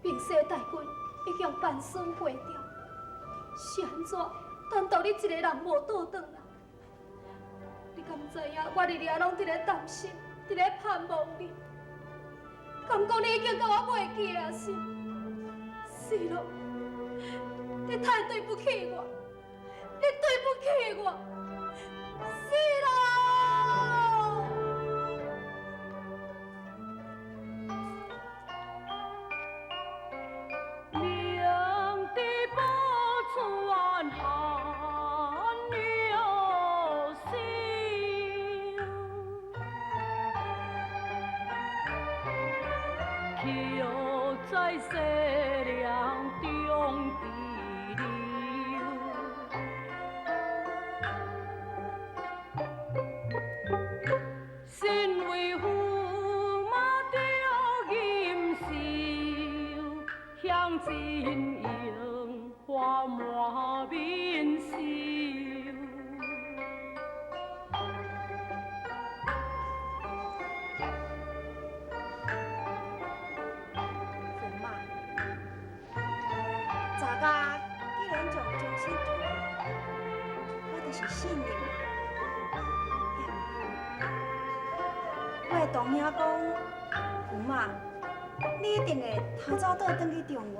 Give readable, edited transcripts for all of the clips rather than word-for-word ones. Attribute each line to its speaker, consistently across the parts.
Speaker 1: 平西大军已经班师回朝，是按怎？单独你一个人无倒转来？你敢知影？我日日攏佇咧擔心，佇咧盼望你。敢講你已經共我袂記啊？是，是咯，你太對不起我，你對不起我，是咯。
Speaker 2: 明知不传寒又秀，却在西凉中滞留。身为驸马着锦绣，乡亲樱花满面羞。
Speaker 3: 驸馬，查家既然將終身托付，我就是信任你。我的堂兄講，驸馬，你一定會頭早倒轉去中原，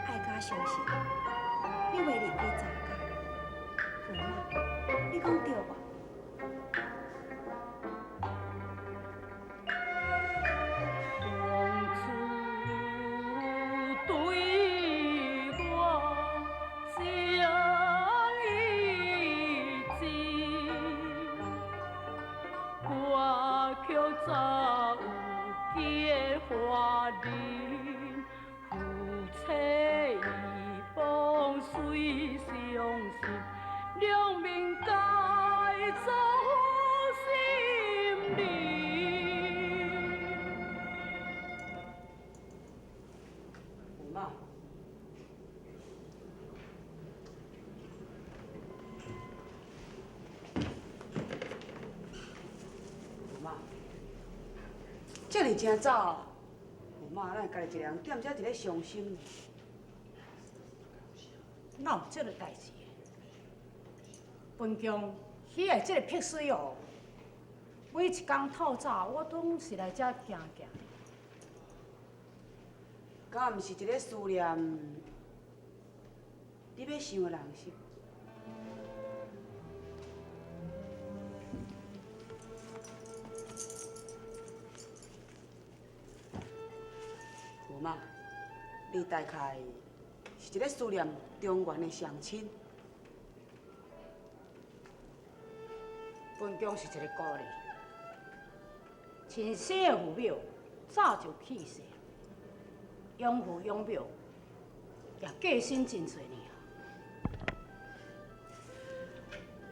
Speaker 3: 愛家相信，你袂離開查家。驸馬，你講對無？
Speaker 2: 當初對我情意深，我卻早有結花人，夫妻一方水相心，兩面皆做心人。
Speaker 4: 驸馬，驸馬，這爾正早，驸馬，咱家己一个人踮遮佇咧傷心。
Speaker 5: 哪有這个代誌？本宮喜愛這个碧水哦，每一工透早我攏是來遮行行。
Speaker 4: 敢毋是一个思念你欲想的人是？驸馬，你大概是一个思念中原的鄉親。
Speaker 5: 本宮是一个孤兒，親生的父母早就去世，養父養母也過身真濟年啊。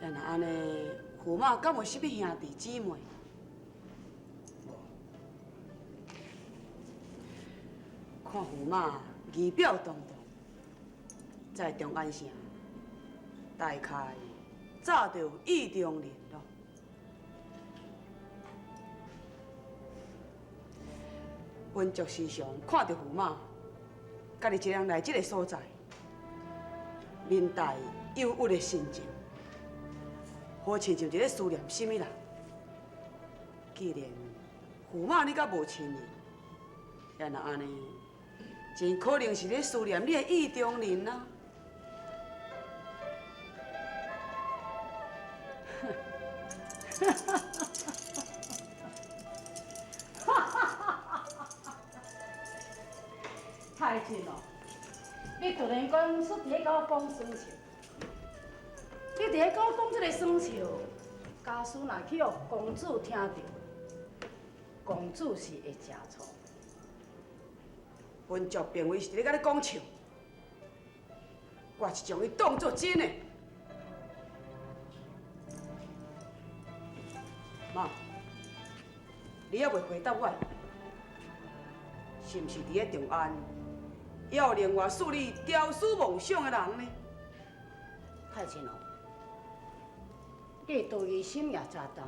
Speaker 4: 若按呢，驸馬敢有啥物兄弟姊妹？無。看驸馬儀表堂堂，在長安城，大概早就有意中人咯。阮足時常看著驸馬，家己一人來這个所在，面帶憂鬱的神情，好親像一个思念啥物人。既然驸馬你閣無親人，也若按呢，真可能是咧思念你的意中人啊。
Speaker 5: 太君哦，你突然間出佇咧共我講耍笑，你佇咧共我講這个耍笑，假使若去予公主聽著，公主是會食醋。
Speaker 4: 阮叔並非是佇咧共你講笑，我是將伊當作真的。媽，你猶未回答我，是毋是佇咧長安，猶有另外使你朝思夢想的人呢？
Speaker 5: 太君哦，你的道義心也誠重啊，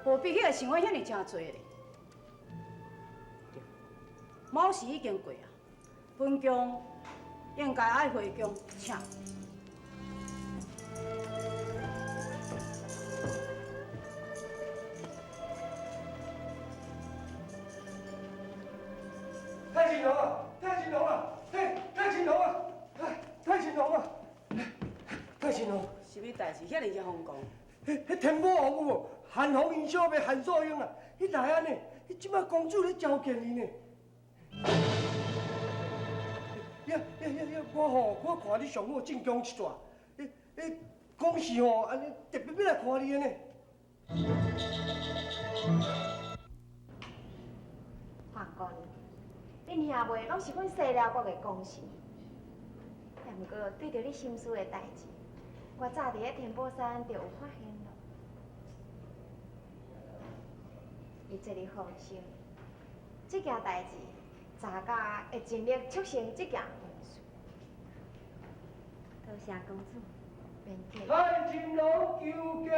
Speaker 5: 何必去來想我遐爾誠濟咧？對，卯时已经过啊，本宫应该爱回宫，请。
Speaker 6: 太金龙啊！太金龙啊！太太金龙啊！太太金龙啊！太金龙，
Speaker 4: 啥物代志？遐尔只疯狂？
Speaker 6: 彼彼天宝王有无？韩红𪜶小妹韩素英啊，彼来啊呢？彼这摆公主咧召见伊呢。呀呀呀呀！我吼，我看你上好进宫一段，彼彼讲是吼，按呢特别欲来看你的呢。
Speaker 3: 黄姑娘，恁兄妹拢是阮西辽国的功臣，也毋过对著你心事的代志，我早伫咧天宝山就有发现咯。你这里放心，这件代志，查家会尽力促成这件婚事。多谢公主，免客气。
Speaker 6: 太金龙求见。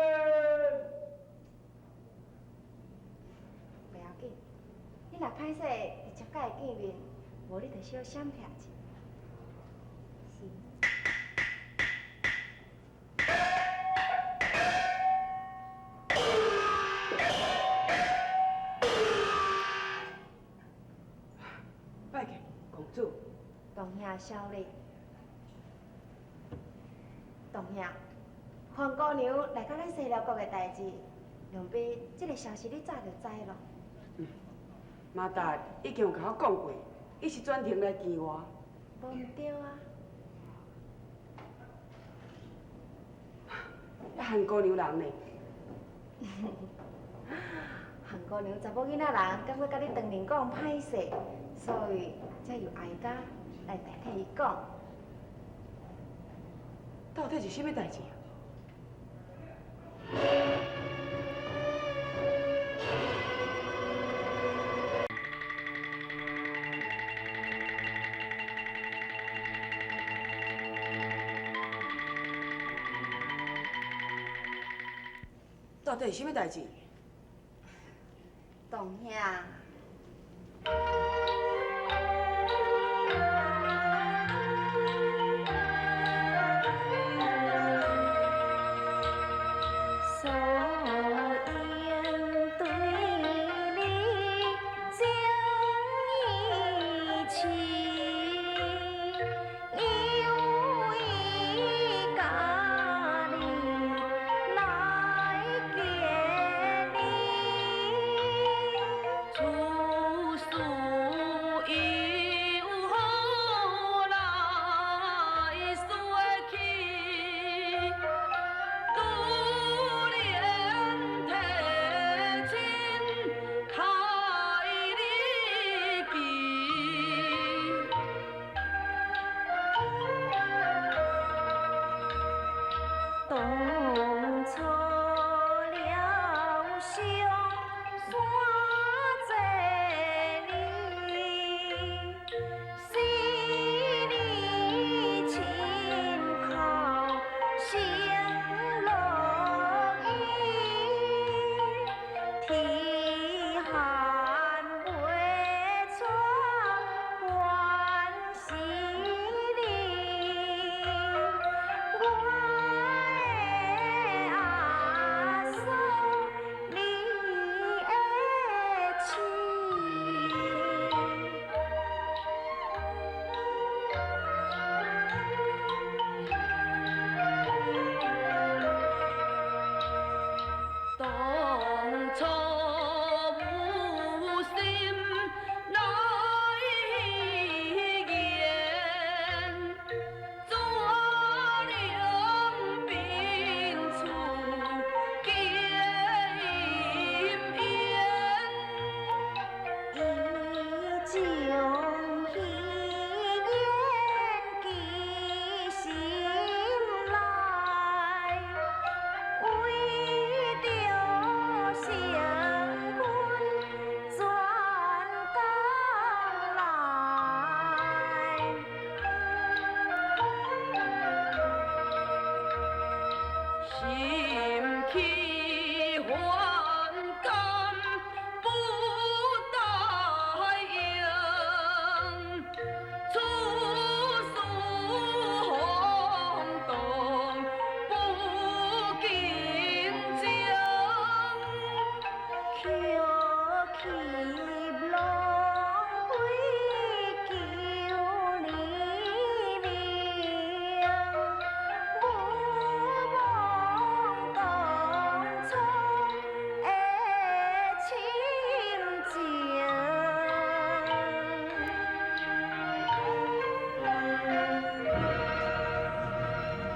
Speaker 3: 袂要紧，你若歹势直接佮伊见面，无你就小闪避一下。是。
Speaker 4: 拜见公主。
Speaker 3: 当兄小礼，当兄，黄姑娘来到咱西辽国的代志，想必这个消息你早就知咯。
Speaker 4: 马达已经有共我讲过，伊是专程来见我。
Speaker 3: 无毋对啊。
Speaker 4: 啊，韩姑娘人呢？
Speaker 3: 韩姑娘查某囡仔人，感觉佮你当面讲歹势，所以才由哀家来代替伊讲。
Speaker 4: 到底是啥物代志啊？到底是啥物代志？
Speaker 3: 当兄。
Speaker 1: 所言对你情意深，有意共你来见你，
Speaker 2: 处事
Speaker 3: 去浪费求你命，无望当初的深情。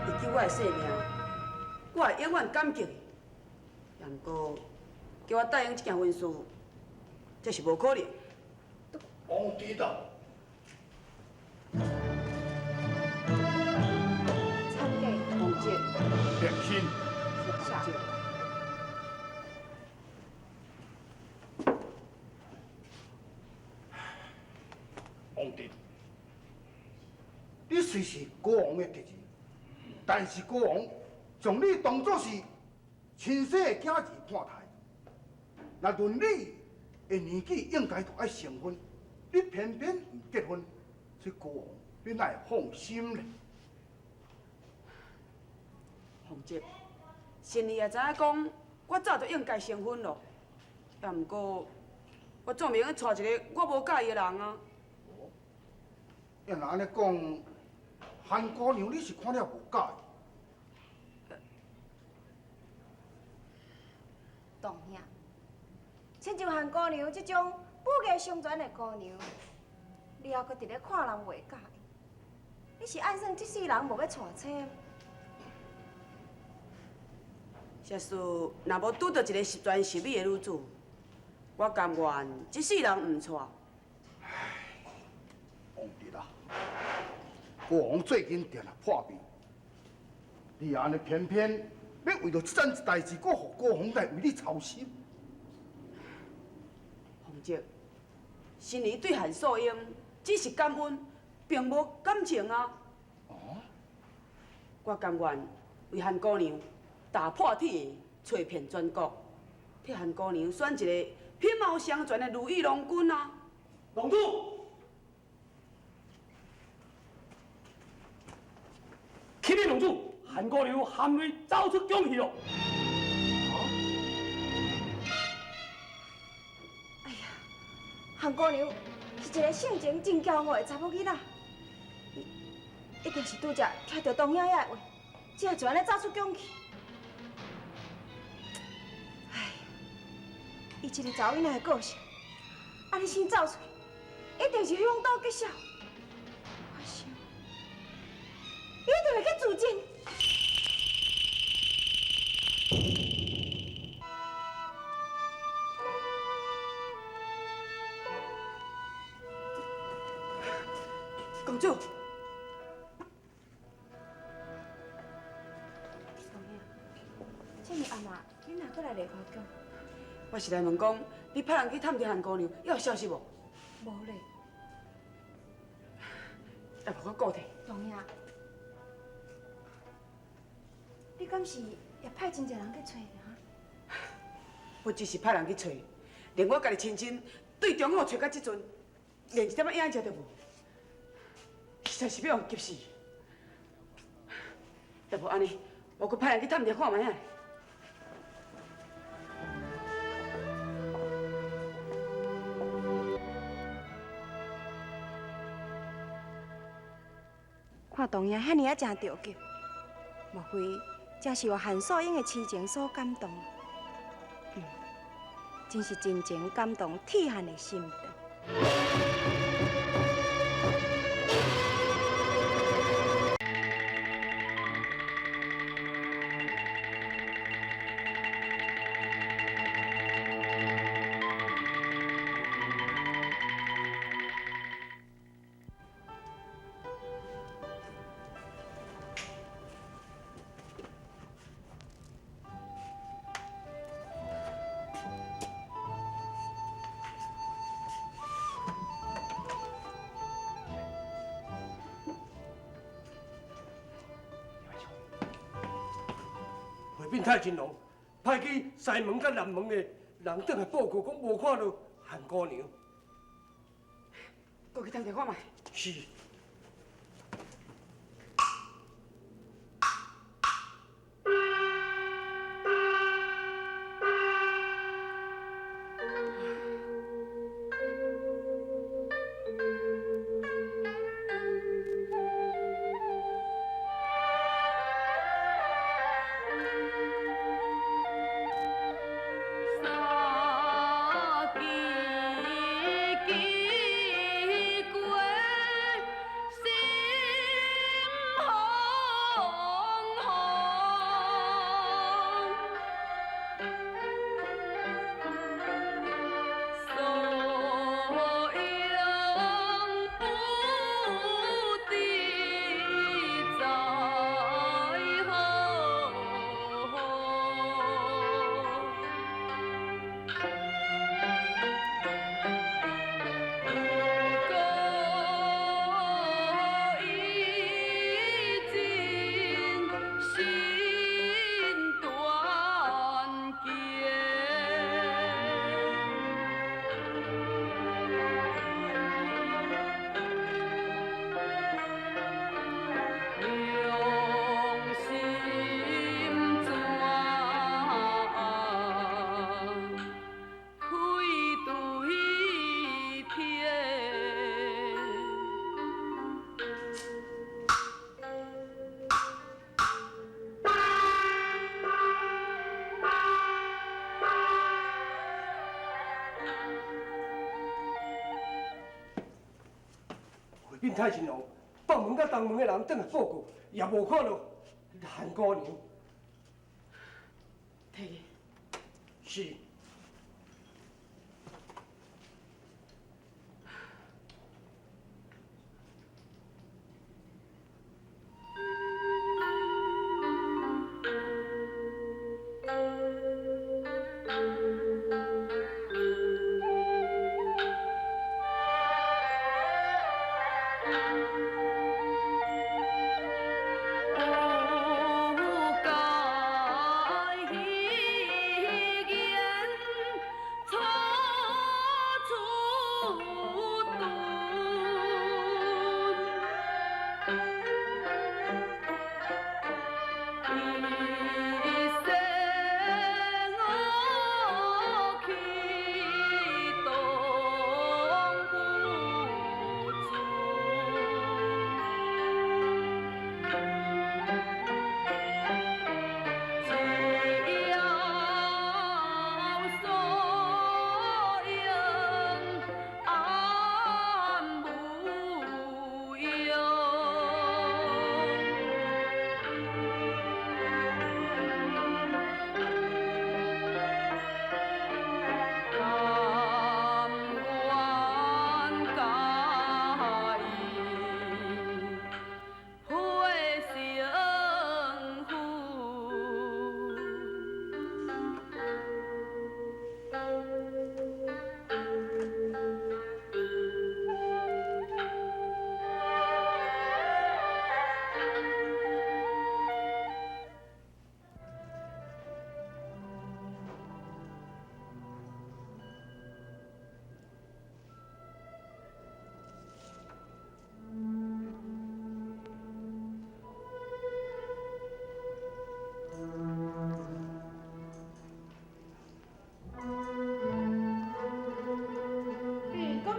Speaker 4: 伊救我的性命，我会永远感激伊。也毋过，叫我答应这件婚事，这是无可能。
Speaker 7: 王知道。
Speaker 3: 参见。
Speaker 4: 王姐，
Speaker 7: 立身。
Speaker 3: 下。
Speaker 7: 王弟，你虽是国王的侄儿，但是国王将你当作是亲生的囝儿看待。若论你的年纪，应该就爱成婚，你偏偏毋结婚，这国王你哪会放心呢？
Speaker 4: 凤姐，心里也知影讲，我早就应该成婚咯。也毋过，我总袂用娶一个我无佮意的人啊。
Speaker 7: 要若按呢讲，韩姑娘你是看了无佮意？
Speaker 3: 当兄，亲像韩姑娘这种武艺双全的姑娘，你犹阁伫咧看人袂佮意，你是按算这世人无欲娶妻？
Speaker 4: 假使若无拄著一个十全十美的女子，我甘愿这世人毋娶。
Speaker 7: 王弟啊，国王最近定定破病，你按呢偏偏欲为著这件代志，阁予国王来为你操心。
Speaker 4: 凤姐，心儿对韩素英只是感恩，并无感情啊。
Speaker 7: 哦。
Speaker 4: 我甘愿为韩姑娘踏破铁鞋，揣遍全国，替韩姑娘选一个品貌双全的如意郎君啊！
Speaker 6: 郎主，启禀郎主，韩姑娘含泪走出宫去咯。
Speaker 3: 哎呀，韩姑娘是一个性情真骄傲的查某囡仔，伊一定是拄才听著当兄遐的话，才就按呢走出宫去。哎，伊这个查某囡仔的个性，按呢先走出去，一定是凶多吉少。我想，伊一定会去自尽。
Speaker 4: 公主，
Speaker 3: 这么暗啊，你哪阁来梨花宫？
Speaker 4: 我是来问讲，你派人去探听韩姑娘，犹有消息无？
Speaker 3: 无咧。
Speaker 4: 也无我顾提。
Speaker 3: 当兄，你敢是也派真济人去揣啊？
Speaker 4: 不只是派人去揣，连我家己亲身对中府揣到这阵，连一点仔影子都无，实在是欲予人急死。要无按呢，我阁派人去探听看觅仔。
Speaker 3: 看当兄遐尔啊正著急，莫非真是予韩素英的痴情所感动？真是真情感动铁汉的心肠。
Speaker 6: 回禀太亲王，派去西门佮南门的人转来报告，讲无看著韩姑娘。
Speaker 4: 阁去探听看觅。
Speaker 6: 是。禀太亲王，北门佮东门的人转来报告，也无看著韩姑娘。
Speaker 4: 提去。
Speaker 6: 是。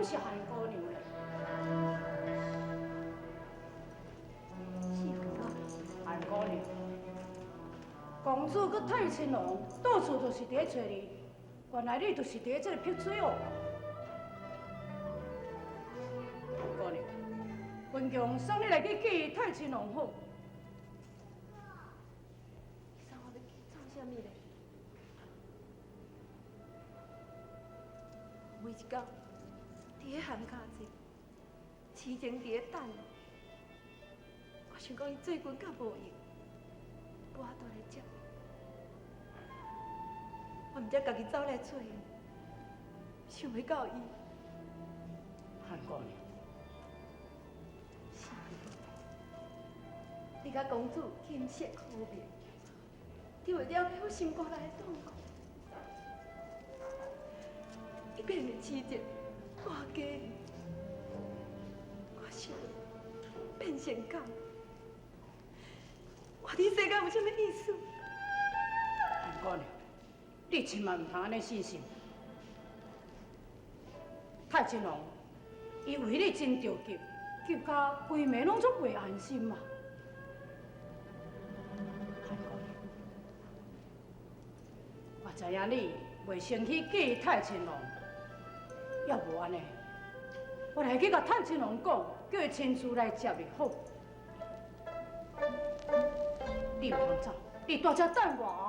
Speaker 5: 是韩姑娘咧？
Speaker 1: 是啊。
Speaker 5: 韩姑娘，公子佮太亲王到处就是伫咧揣你，原来你就是伫咧这个碧水湖。韩姑娘，文强送你来去见太亲王好。
Speaker 1: 你送我欲去创啥物咧？每一工伫咧寒卡节，痴情伫咧等，我想讲伊最近较无闲，无法度来接伊，我毋才家己走来揣伊，想袂到伊。
Speaker 5: 韩姑娘，
Speaker 1: 是，你佮公子琴瑟和鸣，你会了解我心肝内的痛苦。伊变个痴情，我加伊，我想变成狗，活伫世间有啥物意思？
Speaker 5: 韩姑娘，你千万毋通按呢死心。太亲王，伊为你真著急，急甲规暝拢足袂安心嘛。韩姑娘，我知影你袂先去见太亲王。要无按呢，我来去共太亲王讲，叫伊亲自来接你好。你毋通走，你蹛遮等我啊。